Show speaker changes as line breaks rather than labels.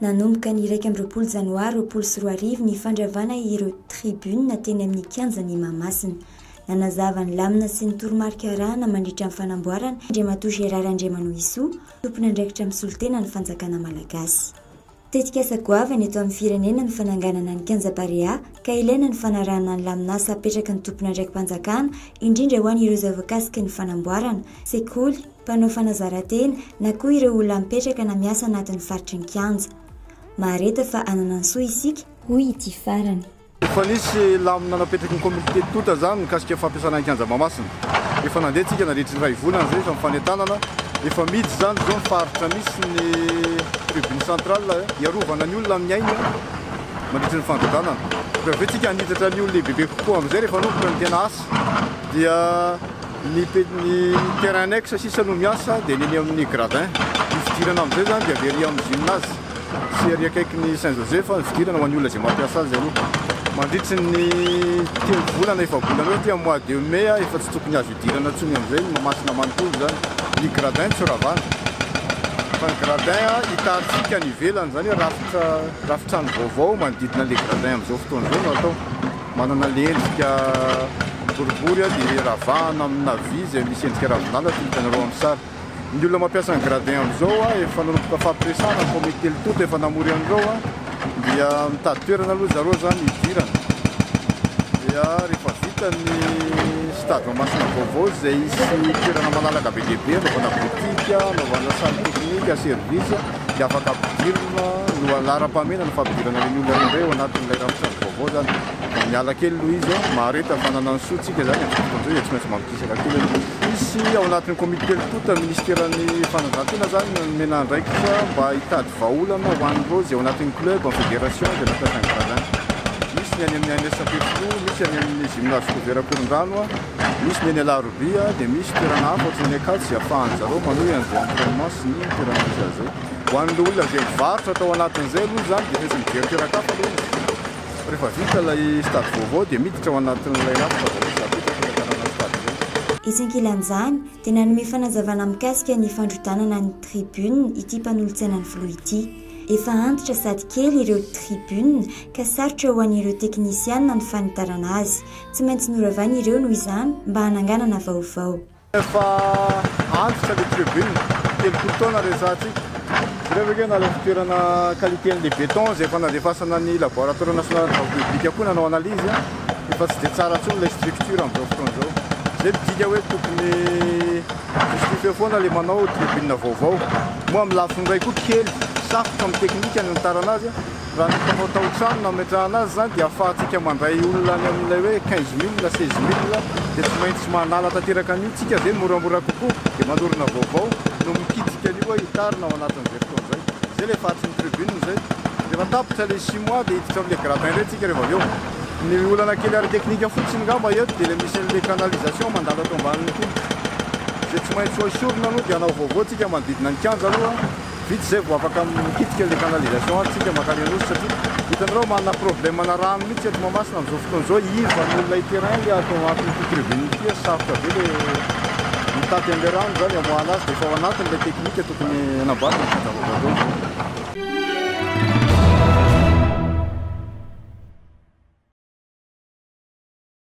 Nanomboka ny 21 janoary 2020 ny fandravana ireo tribune teny amin'ny kianjan'i Mahamasina. Nanazava ny lamina sy ny toromarika arahana mandritra ny fanamboarana Andriamatoa Gérard Andriamanohisoa, tompon'andraikitra misolo tena ny fanjakana malagasy. Tetikasa goavana eto amin'ny firenena ny fananganana ny kianja Barea ka ilaina ny fanarahana ny lamin'asa apetraky ny tompon'andraiki-panjakana, indrindra ho an'ireo izay voakasiky ny fanamboarana, sekoly, mpanao fanazaran-tena na koa ireo olona mipetraka na miasa anatin'ny faritry ny kianja. Mahareta fa hanana ny soa isika, hoy ity farany.
Efa nisy lamina napetraky ny communauté tonta zany mikasika fampiasana ny kianja Mahamasina. Efa nandeha tsika nandritry ny iray volana zay efa mifanentanana. Efa mihidy zany zao ny faritra misy ny tribune centrale hiarovana ny olona amin'ny ainy mandritry ny fandodanana. Rehefa avy eo tsika hanitatra ny olona bebe kokoa amin'izay rehefa hanomboka ny tena asa dia ny ny terrain annexe sisa no miasa dia ny eny amin'ny gradin. Ny fidirana amin'izay zany dia avy ery amin'ny gymnase. Sy ery akaikin'ny Saint Joseph ny fidirana ho an'ny olona izay mampiasa azy aloha. Mandritry ny telo volana, efa-bolana eo aty amin'ny mois de mai efa tsy tokony azo idirana intsony amin'izay ny Mahamasina manontolo izany. Ny gradin tsy ravana. Fa ny gradin hitaritsika any ivelany izany hoe rafitra rafitrano vaovao manodidina an'ilay gradin amin'izao fotoana izao no atao. Manana ilay endrika boribory dia ravahana amina vy izay misy endrika ravinala toy ny hitanareo amin'ny sary. Ny olona mampiasa ny gradin amin'izao efa nanomboka fampiresahana ny comité tonta efa namory an'ireo dia mitady toerana aloha zareo zany hidirana dia rehefa vita ny stade Mahamasina vaovao izay hisy toerana malalaka be dia be anaovana boutique, anaovana salle technique, service dia afaka ampidirina no laharam-pahamehana ny fampidirana ireny olona ireny indray ao anatin'ilay rafitrano vaovao zany. Fa miala kely aloha izy, mahareta fananany soa tsika zany amin'izao fotoana izao dia tsy maintsy mamikisaka kely aloha. Misy ao anatin'ny komity telo tonta ministeran'ny fanatanjahantena zany no nomena andraikitra mba hitady vahaolana ho an'ireo izay ao anatin'ny club, ny fédération izay mampiasa ny gradin. Misy ny any amin'ny ANS Ampefiloha, misy any amin'ny gymnase couvert Ankorondrano, misy ny any Alarobia, dia misy toerana hafa ohatran'ny Ankatso izay ahafahan-dry zareo manohy an'izay entraînement sy ny toerana misy azy izay. Ho an'ireo olona izay mivarotra tao anatin'izay aloha izany dia efa tsy mijery toeran-kafa aloha izy. Rehefa vita ilay stade vaovao dia miditra ao anatin'ilay rafitra vaovao izay apetraka ilay tanànan'ny stade izay.
Etsy ankilan'izany dia nanome fanazavana mikasika ny fandrodanana ny tribune ity mpanolotsainan'ny filoha ity. Efa antitra sady kely ireo tribune ka sarotra ho an'ireo teknisianina ny fanitarana azy. Tsy maintsy noravana ireo noho izany mba hananganana vaovao.
Efa antitra le tribune, 30 taona resahantsika. Jereo ve na ilay fitoerana qualité an'ilay béton izay efa nandefasana ny laboratoire national de travaux publics koa nanao analyse, efa tsy dia tsara intsony ilay structure amin'izao fotoana izao. Izay midika hoe tokony justifier foana ilay manao tribune vaovao. Moa amin'ny lafiny iray koa kely, sarotra amin'ny teknika ny nitarana azy. Raha ny mpanao tao-trano nametrahana azy izany dia ahafahantsika mandray olona any amin'ilay hoe 15 000 na 16 000 dia tsy maintsy manala tanteraka an'io tsika izay moramora kokoa dia manorina vaovao no mikitika an'io hoe hitarina ao anatin'izay fotoana izay. Izay ilay faritry ny tribune izay. Rehefa tapitra ilay six mois dia hiditra amin'ilay gradin indray tsika rehefa avy eo. Ny olana kely ara-teknika fotsiny angamba eto dia ilay misy an'ilay canalisation mandalo ato ambanin'ny tongotra. Izay tsy maintsy ho esorina aloha dia hanao vaovao tsika manodidina ny kianja aloha. Vita izay vao afaka mikitika ilay canalisation ary tsika makany Anosy satria hitanareo manana problème ana rano mihitsy eto Mahamasina amin'izao fotoana izao, iva ny olona terrain ilay ato anatin'ity tribune ity, sarotra be le mitaty an'ilay rano izany amoahana azy dia efa ao anatin'ilay teknika tokony hanamboarana ny kianja vaovao.